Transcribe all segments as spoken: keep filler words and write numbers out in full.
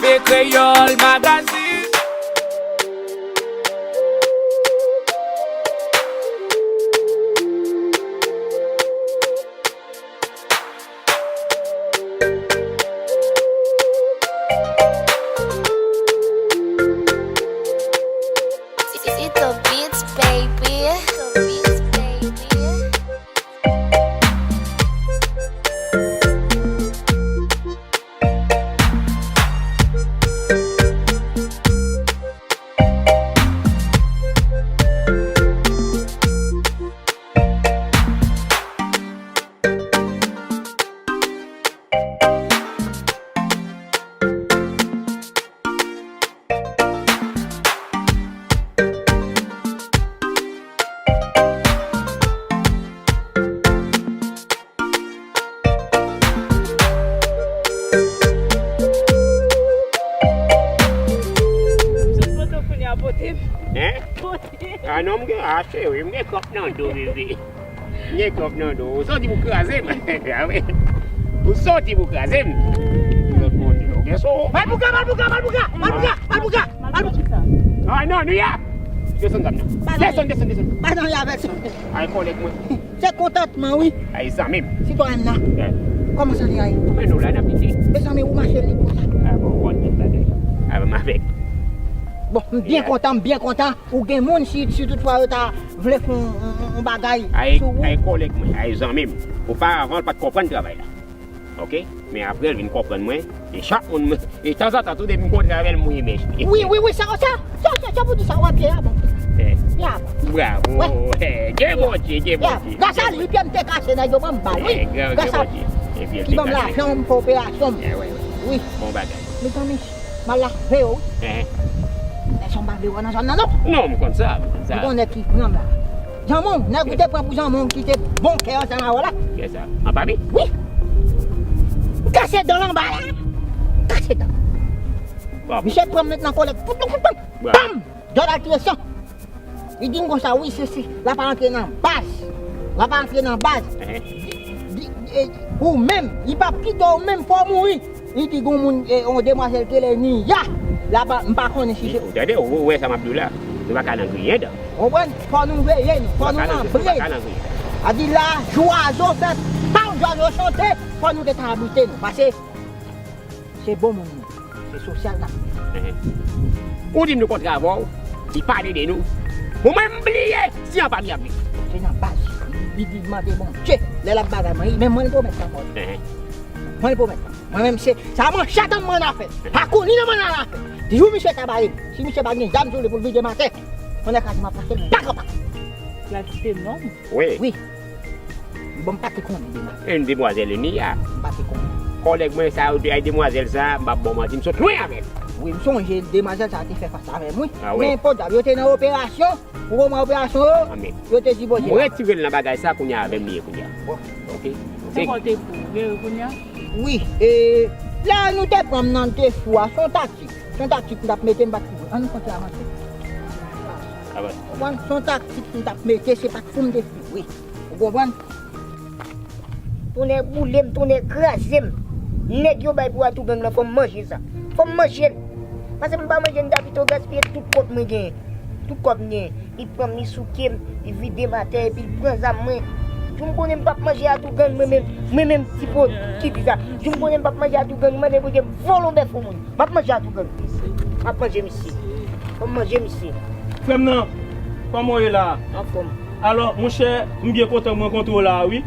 Kreyòl Magazine. It's the beats, baby. It's the beats, baby. Sot poto kounye a pote m. Hein? Pote. Ah non, m gen, ah, cheri, m gen kòk nan do, bebe. M gen kòk nan do. Ou soti pou kraze m. Ah wi. Ou soti pou kraze m. Lòt kote, ou gen so. Malpougra, malpougra, malpougra, malpougra, malpougra, malpougra. Ah non, nou ya. Desann zam nan. Desann, desann, desann. Pa nan avèk sa. Ay, kòlèg mwen. Se kontantman, wi. Ay, zanmi m. Sitwayen m nan. Eh. Kòman sa li ye? Men nou la, n ap pite. Mezanmi, ou mache li konsa. Ah, bon, ou konn tout bagay. Avè m avèk. Bon, m byen kontan, m byen kontan. Ou gen moun, si, si toutfwa yo ta vle fè yon, yon, yon bagay sou ou. Ay, kòlèg mwen, ay, zanmi m. Oparavan, l pa t konprann travay la. Oke? Men apre, l vin konprann mwen. E chak moun, e tanzantan tou, depi m kontre avè l, m mouye mèch li. Wi, wi, wi, sa, sa, sa, sa, sa pou di sa, w ap byen, a bon. Eh. Byen, a bon. Bravo. Wè. Eh, gen Bondye, gen Bondye. Gras a li, pye m te kase, nèg yo ban m bal, wi. Eh, gen, gen Bondye. Epi l te kase. Ki ban m lajan, m fè operasyon m. Eh, wi, wi. Wi. Bon bagay. Mezanmi. M al lave yo, wi. Hein. Pèsonn pa vle wè nan zòn nan, non. Non, m konn sa, m konn sa. M konnen ki pran m la. Janmon, nèg ou te pran pou janmon ki te bon kè ansanm avè w la. Kè sa? Anba mi? Wi. M kase dan l anba la. M kase dan. Misye pran m met nan kòlèt. Pout, pout, pout, pout. Pam! Djòl al tire san. Li di m konsa, wi, se, se, l ap antre nan baz. L ap antre nan baz. Di, di, e, ou menm, li p ap kite w menm, fò w mouri. Li di gon moun, e, yon demwazèl te le Niya. La pa, m pa konnen si se. Ou tande, ou, ou wè sa m ap di w la. Nou pa ka nan griyen dan. Konprann? Fò nou veye nou, fò nou nan bre. Nou pa ka nan griyen dan. A di la, zwazo fè pa w, zwazo chante, fò nou te ka abrite nou. Paske Se bon moun nou. Se sosyal n ap fè. Ou di m nou kontre avè w, li pale de nou. Ou menm bliye si anba mi ap vini. Se nan baz. Li, li, li mande Bondye. Lè l ap bagay mwen, men mwen l pwomèt sa ankò. Mwen l pwomèt. Mwen menm se, sa manchèt an mwen afè. Akouni nan mwen afè. Jou misye ta ba li. Si misye pa gen zam sou li pou l vide m atè, mwen nan kaz m ap pase pakan pakan. L al kite nonm. Wi. Wi. Bon, m pa te konnen demwazèl. E yon demwazèl Enia. M pa te konnen. Kòlèg mwen sa yo te ay demwazèl sa, m p ap ba w manti, m sot lwen avè l. Wi, m sonje demwazèl sa te fè fas avè m, wi. Ah, wi. Men podyab, yo te nan operasyon. Ou konprann operasyon yo? Anmè. Yo te di Bondye. M retire l nan bagay sa, kounye a avè m li ye kounye a. Bon. Oke. Se kote pou ou, kounye a? Wi, e, lè nou te pran m nan te fou a, se yon taktik. Se yon taktik m t ap mete, m pa t fou. Ann kontre avanse. Avanse. Ou konprann? Se yon taktik m t ap mete, se pa t fou m te fou, wi. Ou konprann? Tonnè boule m, tonnè kraze m. Nèg yo bay pou atougang lan, fò m manje sa. Fò m manje l. Paske m pa manje l, m ta pito gaspiye tout kòb mwen genyen. Tout kòb m genyen. Li pran m, li souke m, li vide m atè, epi l pran zam mwen. Jou m konnen m p ap manje atougang mwen menm, mwen menm ti po ki di sa. Jou m konnen m p ap manje atougang, m mande Bondye m vòlò bèf yon moun. M ap manje atougang. M ap manje misye. Fò m manje misye. Frè m nan, kòman w ye la? Anfòm. Alò, monchè, m byen kontan m rankontre w la a, wi.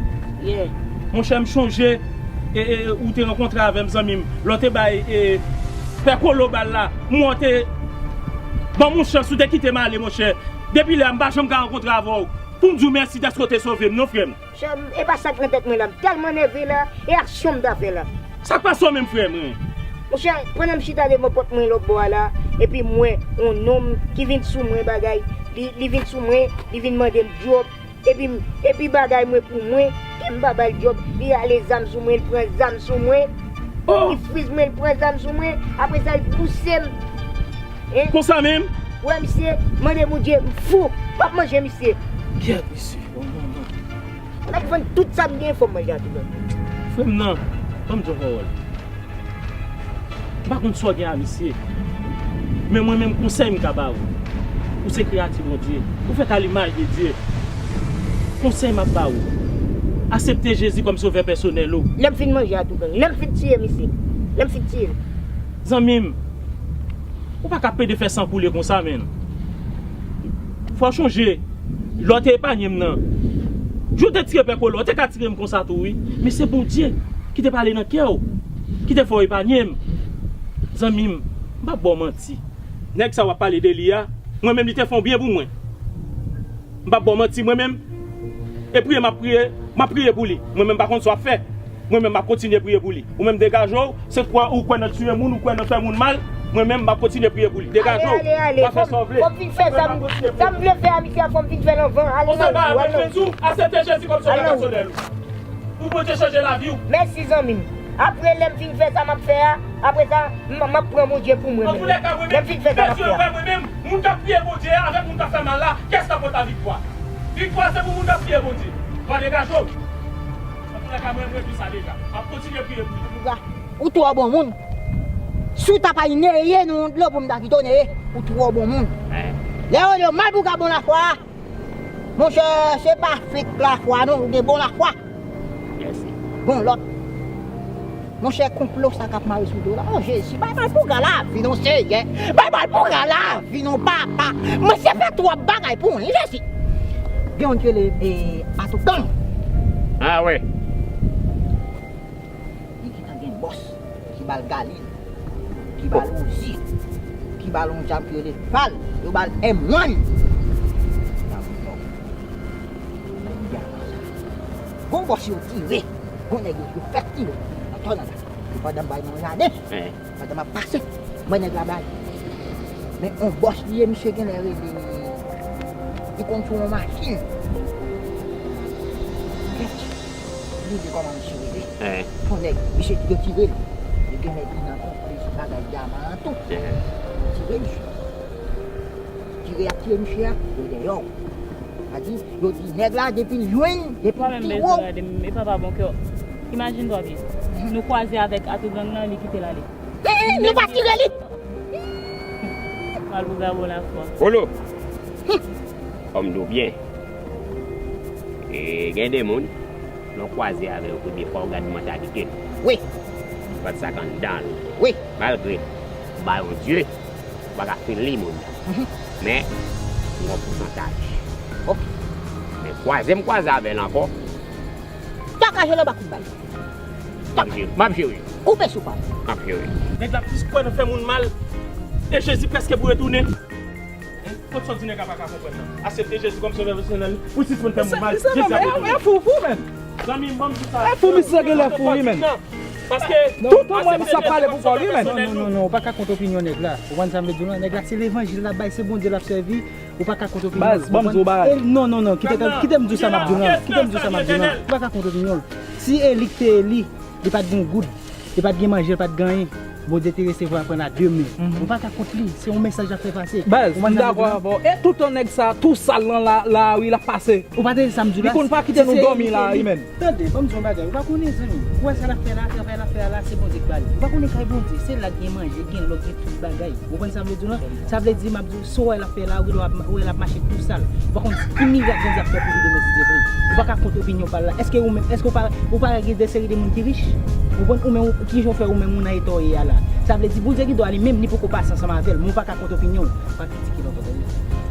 Yeah. Monchè, m chonje, e, e, ou te rankontre avè m, zanmi m. Lè w te bay, e, Pè Kolo bal la, m wè w te ban m yon chans, ou te kite m ale, monchè. Depi lè a, m pa janm ka rankontre avè w pou m di w mèsi dèske w te sove m, non, frè m. Monchè, e pa sa k nan tèt mwen la. M tèlman nève la, e aksyon m ta fè la. Sa k pase w menm, frè mwen? Monchè, pandan m chita devan pòt mwen lòtbò a la, epi m wè yon nonm ki vin sou mwen bagay, li, li vin sou mwen, li vin mande m djòb, epi m, epi bagay mwen pou mwen, ke m pa ba l djòb, li rale zam sou mwen, li pran zam sou mwen, li friz mwen, li pran zam sou mwen, apre sa, li pouse m. Hein? Konsa menm? Wè, misye, mande Bondye, m fou. M ap manje misye. Kèt, misye. Bon, bon, bon. Mèt vann tout sa m gen, fò m manje atougang. Frè m nan, ban m di yon pawòl. M pa konn sa w gen a misye. Men mwen menm konsèy m ka ba ou. Ou se kreyati Bondye. Ou fèt a limaj de Dye. Konsèy m ap ba ou. Aksepte Jezi kòm sovè pèsonèl ou. Lè m fin manje a tou, lè m fin tiye misye. Lè m fin tiye l. Zanmi m, ou pa ka pede fè san koule konsa, menn. Fò w chonje, lè w te epanye m nan. Jou w te tire pè kola, w te ka tire m konsa tou, wi. Men se Bondye ki te pale nan kè w, ki te fè w epanye m. Zanmi m, m p ap ba w manti. Nèg sa w ap pale de li a, mwen menm li te fè yon byen pou mwen. M p ap ba w manti, mwen menm. E priye m ap priye, m ap priye pou li. Mwen menm m pa konn sa w ap fè. Mwen menm m ap kontinye priye pou li. Ou menm degaje w, se kwa ou kwè nan tiye moun, ou kwè nan fè moun mal. Mwen menm m ap kontinye priye pou li. Degaje w. Pa fè sa w vle. Fò m vin fè sa m, sa m vle fè a misye a, fò m vin fè l anvan. Ale nan ou, ale nan ou. Aksepte Jezi kòm sovè pèsonèl ou. Pou Bondye chanje lavi w. Mèsi zanmi m. Apre lè m fin fè sa m ap fè a, apre sa, m, m ap pran Bondye pou mwen menm. Lè m fin fè sa m ap fè a. Mwen menm, moun k ap priye Bondye avèk moun k ap fè mal la, kiyès k ap pran laviktwa? Viktwa se pou moun k ap priye Bondye. Degaje w. Antoulèka, mwen, mwen di sa deja. M ap kontinye priye pou li. Ou twò bon moun. Si w ta pa neye nan yon dlo pou m ta kite w neye, ou twò bon moun. Lè yo di yo mal pou w ka bon lafwa, monchè, se pa fek lafwa non, ou gen bon lafwa. Mèsi. Bon lòt. Monchè, konplo sa k ap mare sou do la. O Jezi, bay mal pou w ka lavi non, Seyè. Bay mal pou w ka lavi non, papa. Mesye fè twòp bagay pou mwen, Jezi. Gen yon ki rele, e, Atougang. A wi. Li gentan gen bòs ki ba l Galil, ki ba l Ouzi, ki ba l yon zam ki rele Fal, yo ba l M one. Gon bòs yo tire, gon nèg yo fèk tire. Atò nan sa. Pandan m bay nan jaden. Pandan m ap pase, m wè nèg la bay. Men on bòs li ye, misye genlè rele, li konn sou on machin. Kèt, li di kòman misye rele. On nèg, misye yo tire l. Li genlè di nan konplis bagay dyaman an tou. Yo tire misye. Tire y ap tire misye a, yo deyò. Sa di, yo di nèg la depi l jwenn, depi l pi wo. Mwen menm bezwen gade m, e papa bon kè. Imajine twa byen. Nou kwaze avèk Atougang nan, li kite l ale. Nou pa tire li. Mal pou gabo lafwa. Polo. Kòm nou byen. E gen de moun, lè w kwaze avè yo premye fwa, ou gade mantalite l. Wi. Ou gade sa k anndan l. Wi. Malgre, ba yon Dye, ou pa ka fin li moun nan. Men, yon pousantaj. Ok. Men kwaze m kwaze avè l ankò. Takaje lè w ba kout bal. M ap jere, m ap jere. Koupe sou pa. M ap jere. Nèg la plis kwè nan fè moun mal. E Jezi prèske pou retounen. Kot sa w di nèg la pa ka konprann nan? Aksepte Jezi kòm sovè pèsonèl ou. Ou sispann fè moun mal. Jezi ap retounen. Fou, fou, men. Zanmi m, ban m di sa. E fou, misye genlè fou, wi, men. Paske, toutan mwen, misye ap pale pou kò l, wi, men. Non, non, non, non, ou pa ka kont opinyon nèg la. Ou konn sa m vle di w lan? Nèg la, se levanjil l ap bay, se Bondye l ap sèvi. Ou pa ka kont opinyon l. Baz, ban m di w bagay. Non, non, non, kite, kite m di w sa m ap di w lan. Kite m di w sa m ap di w lan. Ou pa ka kont opinyon l. Si e li k te eli, li pa t gen goud, li pa t gen manje, li pa t gen anyen. Bondye te resevwa l pran l a de men. Ou pa ka kont li, se yon mesaj l ap fè pase. Baz, m dakò avè w. E toutan nèg sa, tou sal lan la, la, wi, l ap pase. Ou pa tande sa m di w la? Li konn pa kite nou dòmi la, wi, menm. Tande, ban m di w yon bagay. Ou pa konnen, zanmi. Ou wè sa l ap fè la, travay l ap fè a la, se Bondye k ba li. Ou pa konnen kay Bondye, se la k gen manje, gen lòt, gen tout bagay. Ou konprann sa m vle di w lan? Sa vle di, m ap di w, si w wè l ap fè la, ou gen dwa ap, wè l ap mache tou sal. Ou pa konn ki mirak Bondye ap fè pou li demen si Dye vle. Ou pa ka kont opinyon pa l la. Èske ou menm, èske ou pa, ou pa gen de seri de moun ki rich? Ou konprann? Ou menm, ou, kijan w fè ou menm ou nan eta w ye a la? Sa vle di, Bondye gen dwa li menm, li poko pase ansanm avè l, men ou pa ka kont opinyon l. Pa kritike l ankò, tande.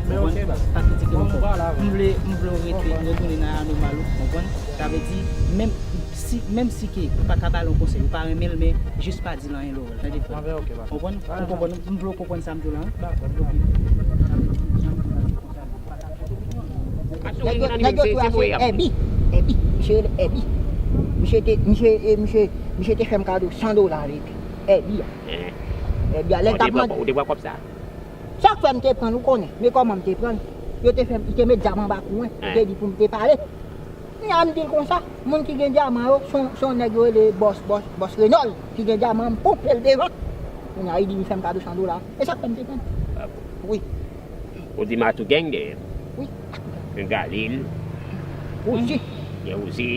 Ou konprann? Pa kritike l ankò. M vle, m vle w rete, retounen nan anòmal ou, ou konprann? Sa vle di, menm si, menm si ke ou pa ka ba l yon konsèy, ou pa renmen l, men jis pa di l anyen lè w wè l. Tande, frè m. Ou konprann? Ou konprann? M vle w konprann sa m di w la, wi. Nèg yo, nèg yo tou a se Èbi. Èbi. Misye rele Èbi. Misye te, misye, e, misye, misye te fè m kado san dola, li di. Èbi a. Èbi a. Lè l t ap mande. Ou te pran kòb sa? Sa k fè m te pran l, ou konnen. Men kòman m te pran l? Yo te fè m, li te met dyaman anba kou mwen. Li te di pou m te pale. Kounye a m di l konsa, moun ki gen dyaman yo, se yon, se yon nèg yo rele bòs, bòs, bòs Renòl, ki gen dyaman, m ponpe l devan. Kounye a, li di li fè m kado san dola. E sa k fè m te pran l. Wi. Ou di m a tou gang dèyè l. Wi. Gen Galil. Ouzi. Gen Ouzi.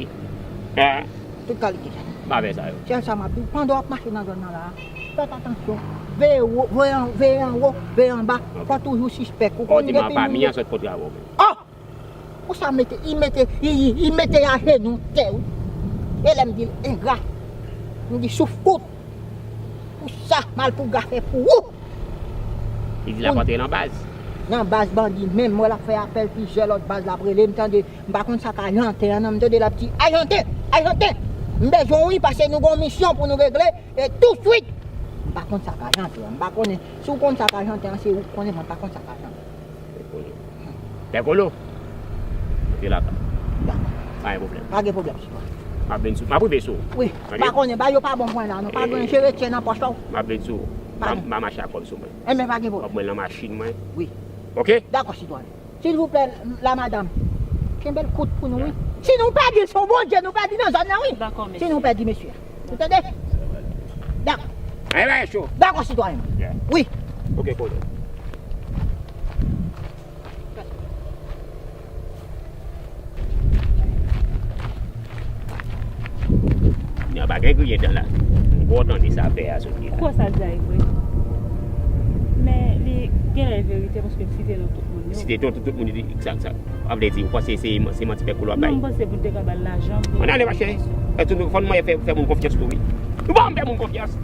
Tout kalite. M pa fè sa yo. Sèl sa m ap di w, pandan w ap mache nan zòn nan la a, Fèt atansyon. Veye wo, veye an, veye anwo, veye anba. Fò toujou sispèk. Ou konn depi moun. Ò, di m an pami an sot kontre avè w menm. Oh! Konsa mete, li mete, li, li, li mete ajenou tè, wi. E lè m di l engra, m di souf kout. Pou sa, Malpougra fè pou ou. Li di l ap antre nan baz. Nan baz bandi menm, mwen l ap fè apèl plizyè lòt baz l ap rele, m tande, m pa konn sa k Ajanten an non, m tande l ap di, Ajanten! Ajanten! M bezwen w wi, paske nou gon misyon pou nou regle, e touswit! M pa konn sa k Ajanten an, m pa konnen, si w konn sa k Ajanten an, se ou k konnen, mwen pa konn sa k Ajanten an. Pè Kolo. Pè Kolo. Mete lakay. Dakò. Pa gen pwoblèm. Pa gen pwoblèm, sitwayen. M ap vin sou, m ap rive sou ou. Wi. M pa konnen, bagay yo pa bon pou mwen la, non. Pa gen, jere tchè nan pòch la. M ap vin sou ou. M a, m a mache ak kòb sou mwen. Enben, pa gen pwoblèm. W ap mwen nan machin mwen. Wi. Oke? Dakò, sitwayen. Silvouplè, la madam. Kenbe l kout pou nou, wi. Si nou pèdi l, se yon Bondye nou pèdi nan zòn nan, wi. Dakò, mesye. Si nou pèdi, mesye. Ou tande? Dakò. Ann ba yo cho. Dakò, sitwayen. Wi. Oke, kolo. Nan pa gen griyen dan la. M kontan de sa pè a sot di la. Kwè sa di a e vre. Men li genlè e verite paske l site non tout moun yo. Site non tout, tout moun yo, sa, sa. Sa vle di, ou panse se, se manti pè Kolo ap bay? Non, m panse pou l te ka ba l lajan pou. Ann ale, machè. Èske nou, fò nou fè, fè moun konfyans tou, wi. Nou pa fè moun konfyans.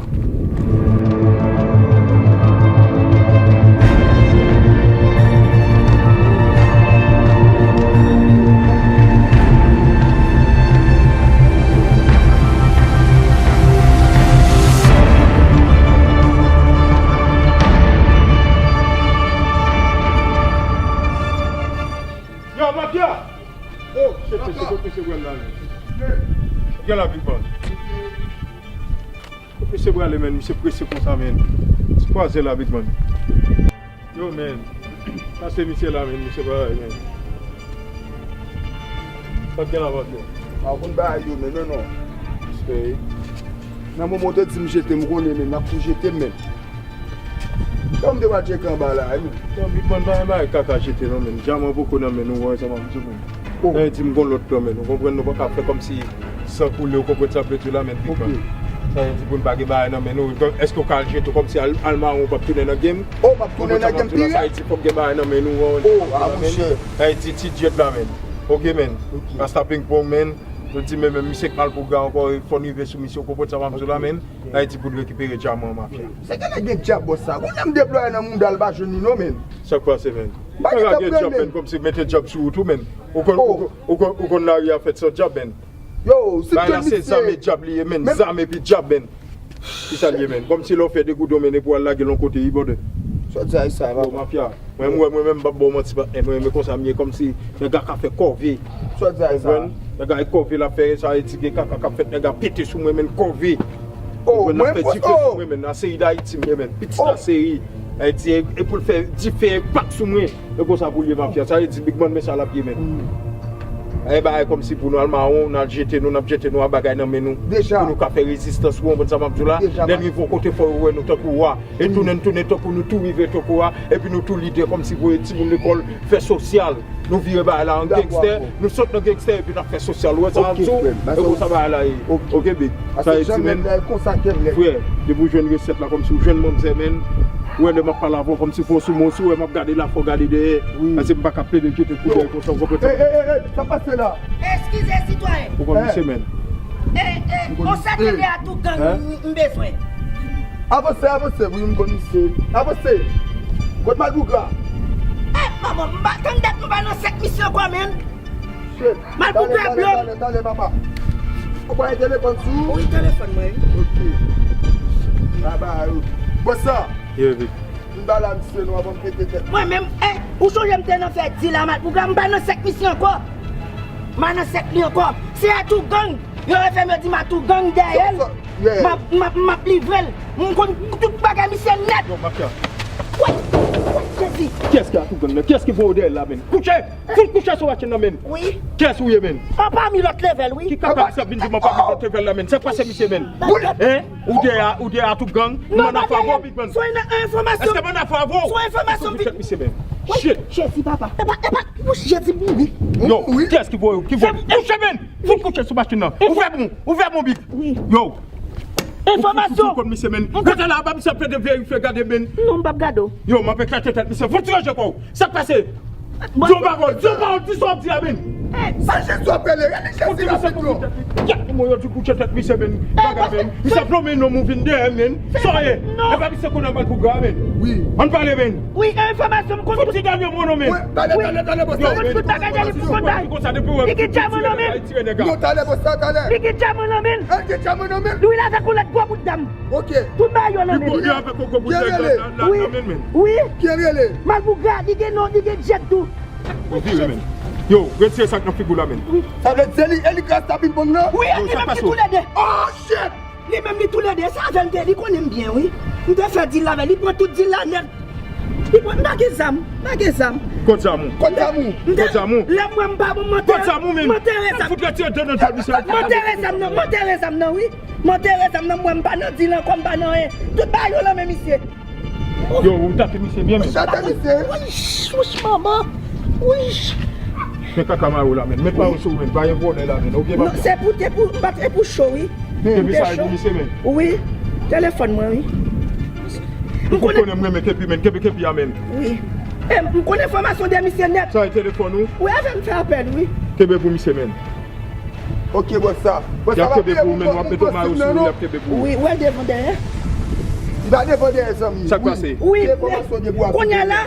Yo, mafya! Oh, shit, shit, shit, shit, shit, shit, shit. Gen la, Big Man. Misye prale, men, misye prese konsa, men. Ti kwaze la, Big Man. Yo, men. Sa se misye la, men, misye prale, men. Sa k gen la, patnè? A, ou konn bagay yo, men, non, non. Respè. Nan moman w te di m jete m, konnen, men, n ap tou jete m, men. Kòm de wa tcheke anba la, wi. Yo, Big Man, pa gen bagay kaka jete non, men. Dyaman poko nan men nou, wè, sa m ap di w, men. Oh. Sa vle di m gon lòt plan, men. Ou konprann, nou pa ka fè kòmsi san koule, ou konprann sa m vle di w la, men, Big Man. Ok. Sa vle di pou n pa gen bagay nan men nou. Èske w ka al jete w kòmsi al, al mawon, ou p ap tounen nan game? Oh, m ap tounen nan game pi rèd. Sa vle di fòk gen bagay nan men nou, wè. Oh, a, monchè. Sa vle di ti djèt la, men. Ok, men. Ok. Rasta ping pong, men. Nou di, men, men, misye k Malpougra ankò, fò n rive sou misye, ou konprann sa m ap di w la, men. Ayiti pou n rekipere dyaman an, mafya. Se genlè gen dyab bòs sa. Kounye a m deplwaye nan mouda l pa jwenn li non, men. Sa k pase, men? Pa gen dyab, men, kòmsi mete dyab sou ou tou, men. Ou konn, ou konn, ou konn, ou konn lari a fèt san dyab, men. Yo, si bagay la se zam e dyab li ye, men. Zam epi dyab, men. Ki sa l ye, men? Kòmsi lè w fè de goudon, men, epi w al lage l yon kote, wi, brother. Sa w di a, sa, papa. Mafya. Mwen, mwen, mwen menm, m p ap ba w manti, patnè. Mwen, men konsa m ye, kòmsi nèg la ka fè kòve. Sa w di a sa? Konprann? Nèg la e kòve l ap fè, sa vle di gen kaka k ap fèt, nèg la pete sou mwen, men kòve. Oh, konprann? L ap fè dife sou mwen, men. Nan seri Dayiti m ye, men. Pitit la seri. Sa vle di, e, e pou l fè dife e pak sou mwen. E konsa pou l ye, mafya. Sa vle di, Big Man, men sa l ap ye, men. E bagay kòmsi pou nou al mawon, n al jete nou, n ap jete nou a bagay nan men nou. Deja. Pou nou ka fè rezistans, ou konprann sa m ap di w la? Deja. Lè n rive yon kote, fò yo wè nou tankou wa. E tounen, n tounen tankou nou tou rive tankou a, epi nou tou lidè kòmsi voye timoun lekòl, fè sosyal. Nou vire bagay la an gangstè, nou sot nan gangstè epi n ap fè sosyal. Ou wè sa m ap di w? E konsa bagay la ye. Ok, big. Sa e ti men. Frè, depi w jwenn resèt la kòmsi w jwenn manmzè, men. Ou wè lè m ap pale avè w kòmsi fò w sou mwen, si w wè m ap gade la, fò w gade dèyè. Paske m pa ka plede jete kou dèyè konsa, ou konprann sa? Ey, ey, ey, ey, sa pase la? Eskize, sitwayen. Ou konn misye, men. E, e, on sèkretè a tou gang m, m bezwen. Avanse, avanse, wi, m konn misye. Avanse. Kot Malpougra? E, manman, m pa tann dat m pa nan sèk misye ankò, men. Shit. Malpougra blan. Talè, talè, talè, papa. Ou pa gen telefòn sou ou? Wi, telefòn mwen, wi. Ok. Baba, yo. Bòs sa. Ye, wi. M pa la, misye, nou ap pete tèt. Mwen menm, e, ou sonje m te nan fè di la, Malpougra, m pa nan sèk misye ankò. M pa nan sèk li ankò. Se atougang. Yo refè m, yo di m atougang dèyè l. M ap, m ap, m ap livre l. M konn tout bagay misye nèt. Yo, mafya. Woy, woy, Jezi. Kiyès ki atougang nan? Kiyès ki voye w dèyè l la, menm? Kouche! Fout kouche sou machin nan, menm. Wi. Kiyès ou ye, menm? An pami lòt level, wi. Ki kaka misye ap vin di m an pami lòt level la, menm? Sa k pase misye, menm? Hein? Ou dèyè, ou dèyè atougang? Non, m ann afè avè w, Big Man. Èske m ann afè avè w? Son enfòmasyon. Shit. Jezi, papa. Epa, epa, Jezi mouri. Yo, kiyès ki voye w? Ki voye w? Kouche, menm! Fout kouche sou machin nan. Ouvè bon, ouvè bon, Big. Wi. Yo. Enfòmasyon! Ou konn misye, men. Rete la, ba misye ap plede verifye, gade, men. Non, m p ap gade w. Yo, m ap eklate tèt misye. Fò w ti ranje kò w. Sa k pase? Di yon pawòl, di yon pawòl, di sa w ap di a, men. Sa Jezi ap rele, rele Jezi rapid non. Kèt mwen yo di kouche tèt misye, men. Bagay, men. Misye ap lonmen non m ou vin dèyè, men. Sa w ye? Epa misye konnen mal pou gra, men. Wi. Ann pale, men. Wi, enfòmasyon, m konn tout. Fout ti dènye mo non, men. Wi, talè, talè, talè, bòs la. M konn tout bagay, Dani, m konn bay. Li gen djam nan men. Non, talè, bòs la, talè. Li gen djam nan men. Li gen djam nan men. Li avèk yon lòt gwo bout dam. Ok. Tout bagay yo nan men li. Li avèk yon gwo bout dam nan men, men. Wi. Wi. Malpougra, li gen non, li gen djèt tou. Ou vire, men. Yo, retire sa k nan figi w la, men. Sa vle di se li, e li k rasta ping pong nan? Wi, e li menm ki toulède. Oh, shit! Li menm li toulède, se avè l m te, li konnen m byen, wi. M te fè dil la avè l, li pran tout dil la nèt. Li pran, m pa gen zam, m pa gen zam. Kot zam ou? Kot zam ou? Kot zam ou? Lè m wè m pa bon, m antere, m antere zam. Fout retire de nan tèt misye. M antere zam nan, m antere zam nan, wi. M antere zam nan, m wè m pa nan dil ankò, m pa nan anyen. Tout bagay yo nan men misye. Yo, ou tate misye byen, men. Tate misye. Wish, wish, manman. Wish. Men kaka mare w la, men. Men pa w sou, men. Pa gen vòlè la, men. Ou gen non, se pou, te pou, m pa te pou cho, wi. Kepi sa, e pou misye, men. Wi. Telefòn mwen, wi. Ou konnen m renmen kepi, men. Kepi, kepi a, men. Wi. E, m konnen enfòmasyon de misye nèt. Sa e telefòn ou? Wi, avè m fè apèl, wi. Kenbe pou misye, men. Ok, bòs sa. Bòs sa, y ap kenbe pou ou, men w ap mete w mare sou ou, y ap kenbe pou ou. Wi, wè devan dèyè. Li pa devan dèyè, zanmi. Sa k pase? Wi, men kounye a la,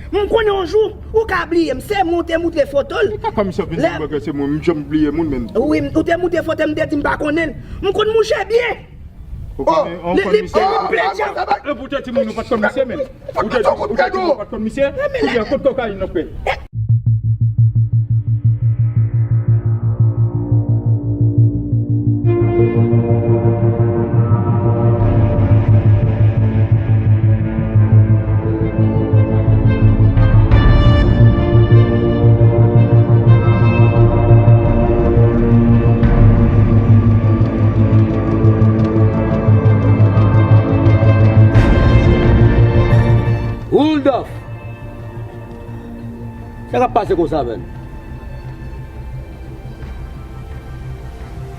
m konnen yon jou, ou ka bliye m. Se mwen w te moutre foto l. E kaka misye ap vin di m bagay se mwen, m janm bliye moun, men. Wi, ou te moutre foto l, m te di m pa konnen l. M konn mouche byen. Ou konnen, ou konn misye? Ou te di timoun ou pa t konn misye, men. Ou te di, ou te di ou pa t konn misye? Kounye a, kot kokayin nan, frè? Rudolph! Sa k ap pase konsa, menn?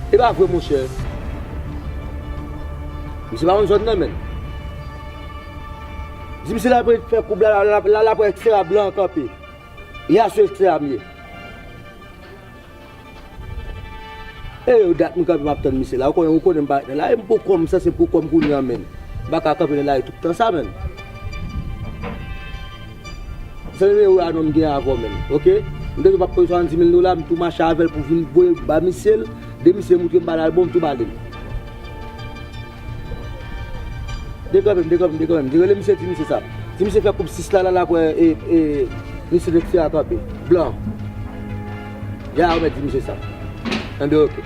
E pa vre, monchè. Misye pa konn zòn nan, menn. Di misye l al fè koub la, la, la, la, la, pou ekstera blan an kanpe. E a sou ekstera m ye. E yo dat m kanpe, m ap tann misye la. Ou konnen, ou konnen m pa ret nan lari m pou kò m, m sanse pou kò m kounye a, menn. M pa ka kanpe nan lari tout tan sa, menn. Se nimewo a non m gen avè w, menn, oke? M te di w m ap peye swasanndis mil dola, m tou mache avè l pou vin voye ba misye l. De misye moutre m pa l al bon, m tou ba li l. Dekanpe m, dekanpe m, dekanpe m. Rele misye, di misye sa. Di misye fè koub sis la, la, la, kwè, e, e, misye nèg se a kanpe. Blan. Ya, ou mèt di misye sa. Enben, oke.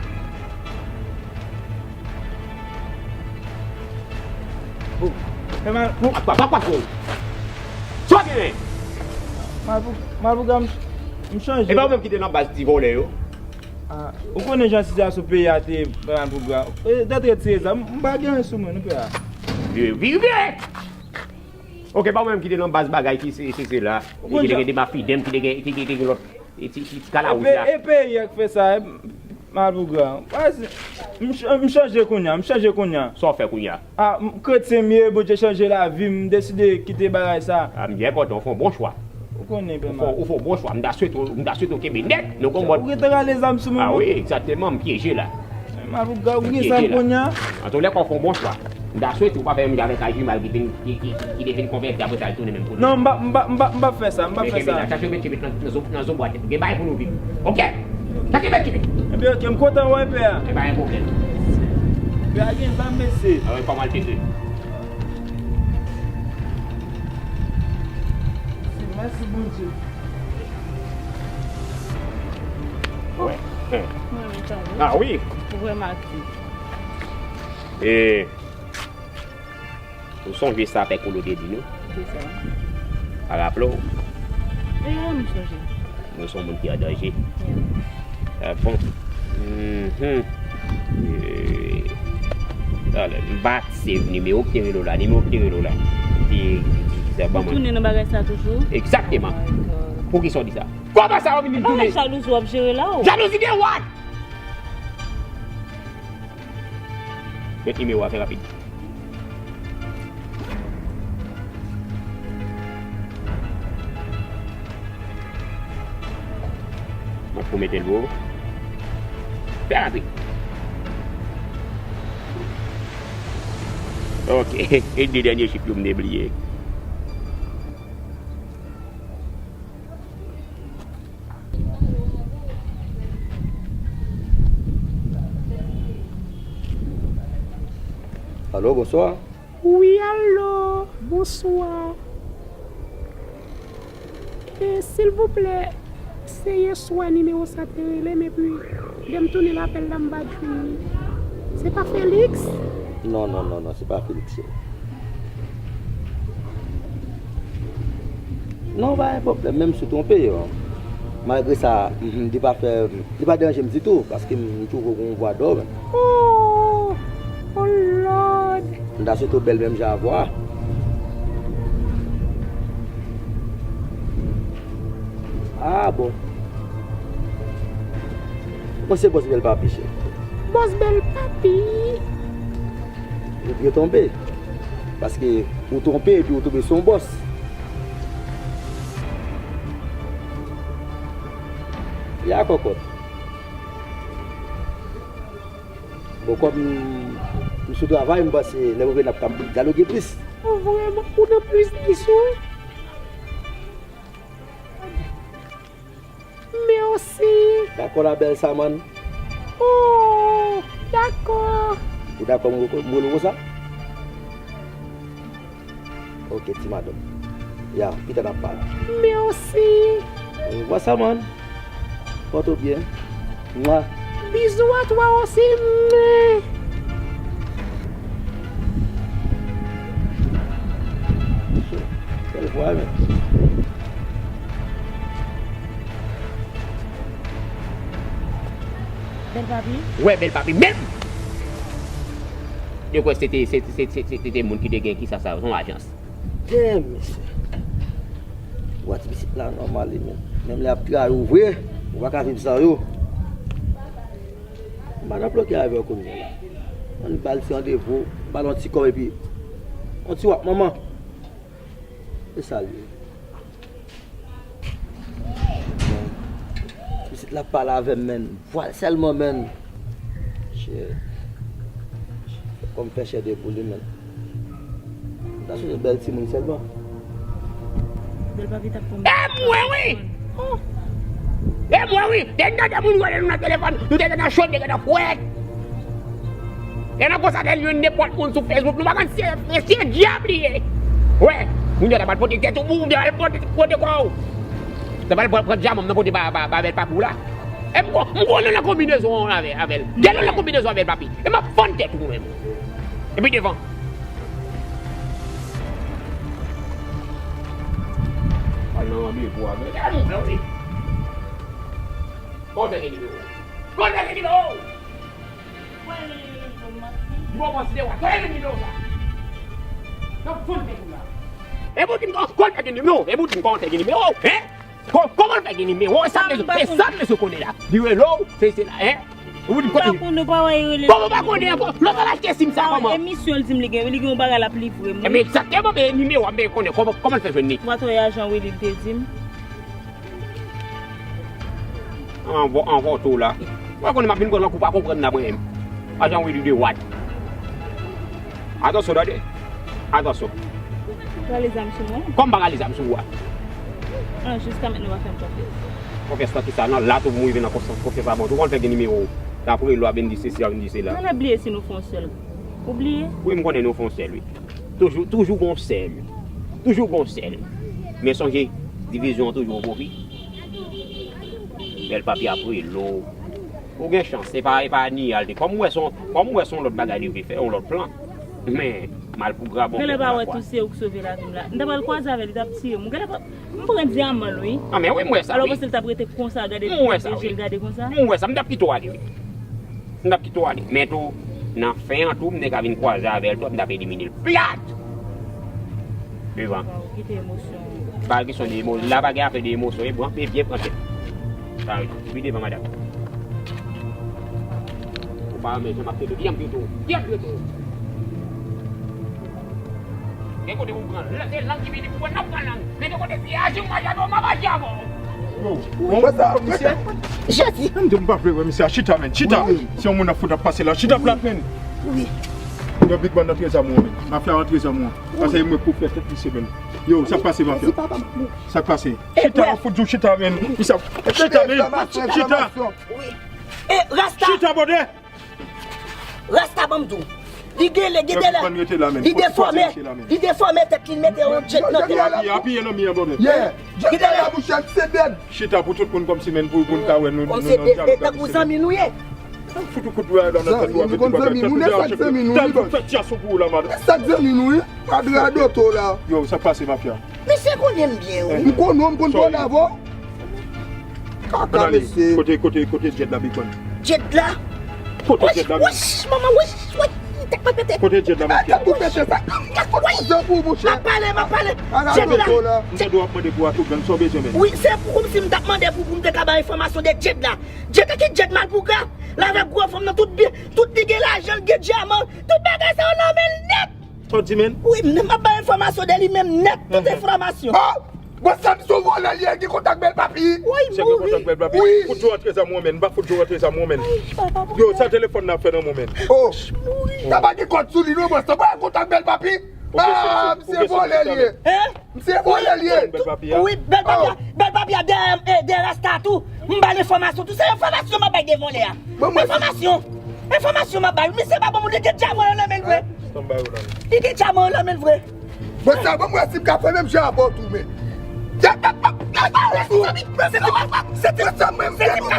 Bon, fè mal, bon. Apa, apa, apa, bon. Sa w genyen? Malpou-, Malpougra, m, m chanje. E pa ou menm ki te nan baz ti vòlè yo? Ah, ou konnen jan sitiyasyon peyi a te, Malpougra. E, tèt retire sa, m, m pa gen anyen sou mwen, non, pè a. Vire, vire! Ok, pa ou menm ki te nan baz bagay ki se, se, se la. Ou konn jan. Ki te gen de mafidèm, ki te gen, ki, ki te gen lòt, e ti, ti, ti kalawouj la. E peyi a k fè sa, e, Malpougra. M ch-, m chanje kounye a, m chanje kounye a. Sa w fè kounye a? Ah, m kretyen m ye, Bondye chanje lavi m, m deside kite bagay sa. Ah, m byen kontan, ou fè yon bon chwa. Ou konnen, pè. Ou fè, ou fè yon bon chwa. M ta swete w, m ta swete w kenbe nèt, nou gon mòd. Ou gentan rale zam sou mwen. Ah wi, egzakteman, m pyeje la. Malpougra, ou gen zam kounye a? Antouka, ou fè yon bon chwa. M ta swete ou pa fè menm jan avèk Ajimal ki vin, ki, ki, ki, ki te vin konvèti, apre sa, l tounen menm kote. Non, m pa, m pa, m pa, m pa fè sa, m pa fè sa. Chache met chimit nan, nan zo, nan zo bwat. Gen bagay pou nou viv. Ok? Chache met chimit. Ebyen, ok, m kontan wè pè a. E pa gen pwoblèm. Pè a gen zam, mesye. Ah wi, pa mal chèche. Mèsi, Bondye. Wè. Mwen menm tankou. Ah wi. Ou vrèman aktif. E, ou sonje sa Pè Kolo te di nou? Ki sa? Pa raple w? E, m sonje. Nou se yon moun ki an danje. Ah bon. Mhm. E, talè, m pa save nimewo ki te rele w la. Nimewo ki te rele w la. Ki, ki, ki, ki sa ban mwen. Ou tounen nan bagay sa toujou? Egzakteman. Oh my God. Poukisa w di sa? Kòman sa w vin tounen? E pa jalouzi w ap jere la, o. Jalouzi de what? Met nimewo a, fè rapid. M ap pwomete l pou ou. Fè rapid. Ok, e de dènye chif yo m te bliye. Alo, bonswa. Wi, alo, bonswa. E, silvouplè, se yèswa nimewo sa te rele m, epi lè m tounen lapèl la, m pa t jwenn li. Se pa Felix? Non, non, non, non, se pa Felix, non. Non, pa gen pwoblèm, menm si w twonpe yo. Malgre sa, mhm, li pa fè, li pa deranje m ditou, paske m twouve w gen yon vwa dò, menm. Oh! Oh Lord! M ta swete w bèl menm jan avwa. Ah bon. Mwen se bòs Bèl Papi, cheri. Bòs Bèl Papi? Ou byen tonbe. Paske ou tonbe epi ou tonbe sou yon bòs. Ya kòkòt. Bon, kòm m sou travay, m panse lè m rive n ap ka dyaloge plis. Ou vrèman, ou nan plis plis, wi. Mèsi. Dakò, la bèl Samann. Oh, dakò. Ou dakò m rele w konsa? Ok, ti madanm. Ya, pita n ap pale. Mèsi. Orevwa, Samann. Pòte w byen. Mwa. Bizou a twa osi. Mwen. Bèl vwa, men. Bèl Papi? Wè, Bèl Papi menm! Yo kwè se te, se, se, se, se, se te moun ki te gen kisa sa, se yon ajans. Damn, mesye. Ou wè ti pitit la nòmal li menm. Menm lè y ap trayi w vre, ou pa ka viv san yo. M pa nan bloke avè w kounye a la. Ann ba l ti randevou, ba l yon ti kòb epi yon ti wap manman. E sa l ye. Bon. Pitit la ap pale avè m, menn. Vwa l sèlman, menn. Shit. Fòk m fè chè de poul, wi, menn. M ta swete bèl timoun sèlman. Bèl Papi t ap konn. E mwen, wi! Oh! E mwen, wi! Te gen de moun rele nou nan telefòn, nou te gen nan cho, te gen nan fwèt. E nan konsa, lè l jwenn nenpòt moun sou Facebook, nou pa konn si se, si se dyab li ye. Wè, moun yo ta pral pote tèt ou, oubyen al pote, pote kò w. Sa pral pran, pran dyaman m nan pote ba, ba, ba Bèl Papi w la. E m kon, m konnen nan konbinezon an avè, avè l. Gen nan konbinezon avè l, Papi. E m ap fann tèt ou menm. Epi devan. Al nan randevou avè l. Gade moun nan, wi. Konn fè gen nimewo. Konn fè gen nimewo. Li bon konsidere w a. Kote gen nimewo sa? Nan fon tèt ou la. E pou di m kòman fè gen nimewo? E pou di m kòman fè gen nimewo? Hein? Kò-, kòman fè gen nimewo? E sa m bezwen, e sa m bezwen konnen la. Li rele w, se, se la, hein? Ou di m kote. M pa konnen, pa wè rele. Kòman w pa konnen ankò? Lòt al achte sim sa kòman? Emisyon l di m li gen, li gen yon bagay l ap livre m. Ebyen, egzakteman, men nimewo a m bezwen konnen. Kòman, kòman l fè jwenn li? Patwon ajan Willy te di m. Anvo-, anvoto la. Mwen konnen m ap vin pran nan kou pa konprann la mwen menm. Ajan Willy de Wad. Atansyon, tande. Atansyon. Ou rale zam sou mwen? Kòman m pa rale zam sou ou a? Ah, jiska mentnan w pa fè m konfyans. Konfyans nan kisa? Nan la tou pou m rive nan konfyans, konfyans la bon. Ou konn fè gen nimewo w. Apre lwa vin di sesi, vin di sela. Nan bliye si nou fè yon sèl. Ou bliye? Wi, m konnen nou fè yon sèl, wi. Toujou, toujou gon sèl. Toujou gon sèl. Men sonje, divizyon an toujou an pwofi. Bèl Papi ap rele w. Ou gen chans, se pa, se pa ni al te. Kòm ou wè se yon, kòm ou wè se yon lòt bagay li vle fè, yon lòt plan. Men, mal pou grab, on Genlè pa wè tou se ou k sove lavi m la. M ta pral kwaze avè l, li t ap tiye m. Ou genlè pa, m pran dyaman l, wi. Ah, men wi, m wè sa, wi. Alò, panse l t ap rete konsa, gade je l gade konsa? M wè sa, m t ap kite w ale, wi. M t ap kite w ale. Men tou, nan fen an tou, m te ka vin kwaze avè l tou, m t ap elimine l plat! Devan. Waw, kite emosyon. Pa kesyon de emosyon. La pa gen afè de emosyon. E pran, e byen pran tèt. Sa, pi devan, madanm. Ou Pa men, jan m ap trete w, ki jan m trete w? Ki jan m trete w? Gen kote pou pran lang, se lang ki vini pou pran, n ap pran lang. Men gen kote se aji w mache avè w, m ap aji avè w. Yo, bon, komisè. Jezi. M di w m pa vle wè misye a. Chita, men, chita. Wi. Se yon moun ap fout ap pase la. Chita plat, men. Wi. Yo, Big Man nan trezòm ou, men. Mafya an trezòm ou. Pase mwen pou fè tèt misye, men. Yo, sa k pase, mafya? Sa k pase? Chita, yo fout di w chita, men. Misye ap chita, men. Chita. Wi. E, Rasta. Chita, bòdè. Rasta, ban m di w. Li gele, gede la. Li defòme. Li defòme tèt li, li mete yon djed nan tèt li. Apiye, apiye nan mi an, bòdè. Gede la. Chita pou tout moun kòmsi, men, pou, pou n ka wè nou, nou nan dyalòg. Tankou zanmi nou ye. Fout ou kout dwèt la nan tèt ou avèk ti bagay. Tankou zanmi nou ye, sa k zanmi nou ye, bòs. Tankou fè tya sou kou la, madanm. Sa k zanmi nou ye. Padre Adoto la. Yo, sa k pase, mafya? Mesye konnen m byen, wi. M konnen w, m konn pale avè w. Kaka, mesye. Kote, kote, kote djed la, Big Man? Djed la? Kote djed la, men? Wesh, manman, wesh, wesh, tèt mwen pete. Kote djed la, mafya? Tèt ou pete, sa. Kote djed la? M ap pale, m ap pale. Djed la. M tande w ap mande pou atougang, sa w bezwen, men? Wi, se pou kòmsi m t ap mande pou, pou m te ka bay enfòmasyon de djed la. Djed la ki djed Malpougra? L avèk gwo fanm nan, tout byen, tout li gen lajan, l gen dyaman, tout bagay sa yo nan men l nèt. Sa w di, men? Wi, m ap bay enfòmasyon de li menm nèt, tout enfòmasyon. Ah! Bon, sa m sou vòlè li ye, ki kontak Bèl Papi? Wi, se ki kontak Bèl Papi? Wi. Fout yo antre zam ou, men. M pa fout yo antre zam ou, men. Yo, sa telefòn nan fè nan mwen, men. Oh! Sa pa gen kòd sou li, non, bon, sa pa kontak Bèl Papi? Ah, m se vòlè li ye. Hein? M se vòlè li ye. Bèl Papi a. Wi, Bèl Papi a. Bèl Papi a dèyè, eh, dèyè Rasta tou. M ba l enfòmasyon tou. Se enfòmasyon m ap bay de vòlè a. Enfòmasyon. Enfòmasyon m ap bay. Misye pa bon moun, li gen dyaman yo nan men l vre. Li gen dyaman yo nan men l vre. Bon, sa, bon, mwen, si m ka fè menm jan avè w tou, men. Se ti, se ti, se ti, se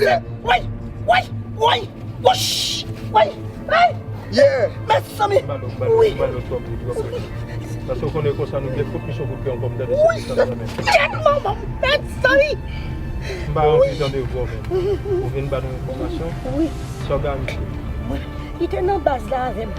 ti, woy, woy, woy, woy, woy. Yeah. Mèsi, zanmi. Wi. Paske w konnen konsa nou gen fout misyon pou fè ankò, m tande se sa nan men. Mèt manman, mèt zanmi. M pa anvi tande vwa w menm. Ou vin ba nou enfòmasyon. Wi. Sa w gen misye? Mwen, li te nan baz la avè m.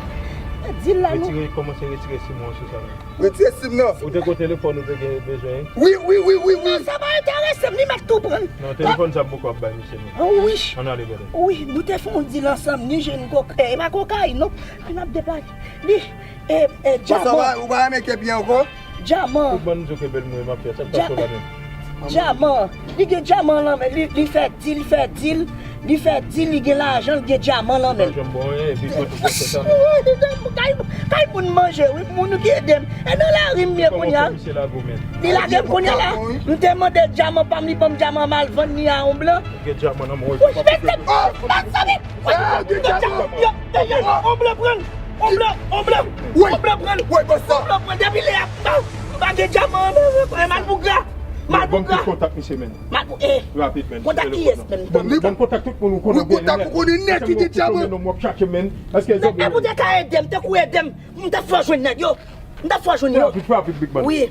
Di l la nou. Retire, kòmanse retire sim ou an sou sa menm. Retire sim nan. Ou te gon telefòn ou te gen bezwen? Wi, wi, wi, wi, wi. Non, sa pa enterese m, li mèt tou pran l. Non, telefòn sa m poko ap bay misye non. An wi. Ann ale, brother. Wi, nou te fè yon deal ansanm, ni je ni koka-, eh, e pa kokayin non. Li n ap deplase. Li, eh, eh, dyaman. Ou pa renmen kepi ankò? Dyaman. Ou bann zo ke bèl mwen, mafya, sa k pase la menm? Dyaman. Li gen dyaman nan men, li, li fè deal, li fè deal, li fè deal, li gen lajan, li gen dyaman nan men. Lajan bon, eh, epi kote pou fè sa menm? Kay, kay moun manje, wi, moun ki ede m. E nan lari m ye kounye a. Li lage m kounye a la. M te mande dyaman pa m, li ban m dyaman, m al vann li a yon blan. Gen dyaman nan men w. Wi, men se, oh, pa sa vit. Wi, yon blan pran l. Yon blan, yon blan. Yon blan pran l. Yon blan pran l. Depi lè a, m pa gen dyaman an, men, men, Malpougra. Malpougra. Ban m tout kontak misye, men. Malpou-, eh. Rapid, men. Kontak kiyès, men? Ban m kontak tout moun ou konnen. Wi, kontak ou konnen nèg ki gen dyaman. Nèg la pou te ka ede m, tankou ede m, m t ap fè w jwenn nèg yo. M t ap fè w jwenn yo. Fè rapid, fè rapid, Big Man. Wi.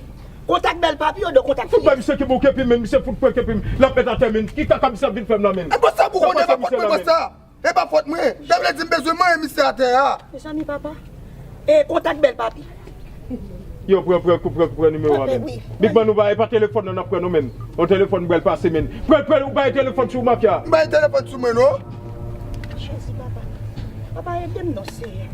Kontak Bèl Papi, yo de kontak kiyès? Fout bay misye ki bon kepi, men, misye fout pran kepi m, l ap pèt atè, men. Ki kaka misye ap vin fè m la, men? E konsa pou konnen, pa fòt mwen, konsa. E pa fòt mwen. Sa vle di m bezwen manyen misye atè a. Mezanmi, papa. E kontak Bèl Papi. Yo, pran, pran, pran, pran nimewo a, men. Big Man, ou pa, e pa telefòn nan n ap pran non, men. Yon telefòn bèl pase, men. Pran, pran, ou pa gen telefòn sou ou, mafya. M pa gen telefòn sou mwen non. Jezi, papa. Papa, ede m non, Seyè.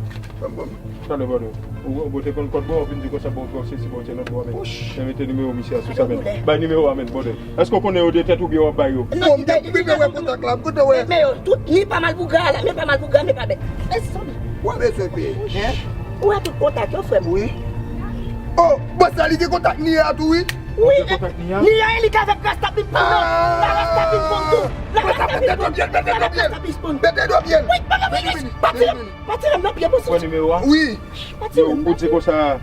Tande, brother. Ou, ou te konn kòd bon, ou vin di konsa, bon, bon, se si, bon, se lòt bò, men. Mete nimewo misye a sou sa, men. Bay nimewo a, men, brother. Èske w konnen yo de tèt oubyen w ap bay yo? Non, m gen pou rive wè kontak la, m kontan wè. Men yo, tout, ni pa Malpougra la, men pa Malpougra, men pa bèt. Mezanmi. Ou a bezwen peye, hein? Ou wè tout kontak yo, frè m. Wi. Oh, bòs la, li gen kontak Nia tou, wi. Wi, Nia e li k avèk Rasta Pimpon nan. La Rasta Pimpon tou. La Rasta Pimpon. Mete do byen, mete do byen. Mete do byen. Wi, pa, pa, pa, pa tire m nan pye, bòs. Pran nimewo a? Wi. Pa tire m nan pye. Yo, ou di konsa.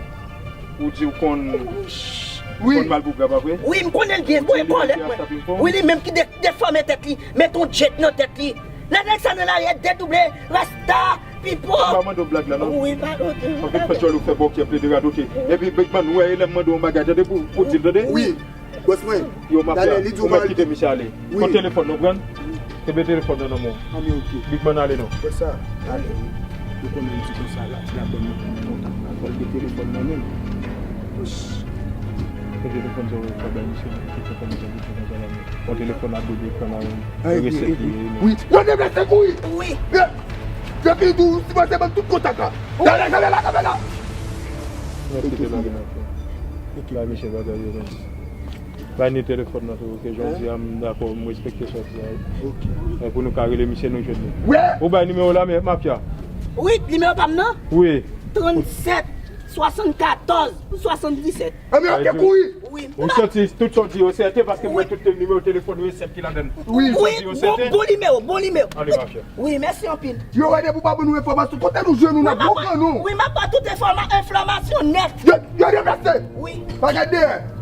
Ou di w konn, ou konn Malpougra, pa vre? Wi, m konnen l byen, bon, e kòlèt mwen. Wi, li menm ki de-, defòme tèt li, met yon djed nan tèt li. Lè nèg sa nan lari, e dedouble, Rasta, Pipo. M pa mande w blag la, non. Wi, pa, ok. Paske fè djòl ou fè bòkyè, plede radote. Epi, Big Man, ou wè, e lè m mande w yon bagay, tande pou, pou di l, tande? Wi. Bòs mwen. Yo, mafya, ou mèt kite misye ale. Wi. Pran telefòn nan, pran. Kenbe telefòn nan nan men w. Anben, ok. Big Man ale non. Fè sa. Ale. Ou konnen li di konsa la, ti la ban nou kontak la. Fò l gen telefòn nan men l. Kenbe telefòn sa w ka bay misye nan ki telefòn sa misye nan men. Pran telefòn la, bebe, pran nan men. Resèt li ye, men. Wi. Yo deplase kouri. Wi. Depi tou, si mwen se ban tout kontak la. Gade, gade la, gade la. Mwen kite la, mwen. La, misye bagay yo, men. Bay ni telefòn nan tou, ok, jan w di a, m dakò, m respekte sa w di a, wi. Ok. E pou nou ka rele misye, nou jwenn li. Wi. Ou bay nimewo la, men, mafya? Wi, nimewo pa m nan? Wi. Trannsèt, swasannkatòz, swasanndisèt. Ebyen, ok, kouri. Wi. Ou santi tout sa w di yo sèten, paske m wè tout nimewo telefòn yo e sèt ki ladan l. Wi. Wi, bon, bon nimewo, bon nimewo. Ale, mafya. Wi, mèsi anpil. Yo, wè, depi w pa ban nou enfòmasyon, kote nou jwenn ou, n ap bon kan nou. Wi, m ap ba tout enfòma-, enfòmasyon nèt. Yo, yo deplase. Wi. Pa gade dèyè.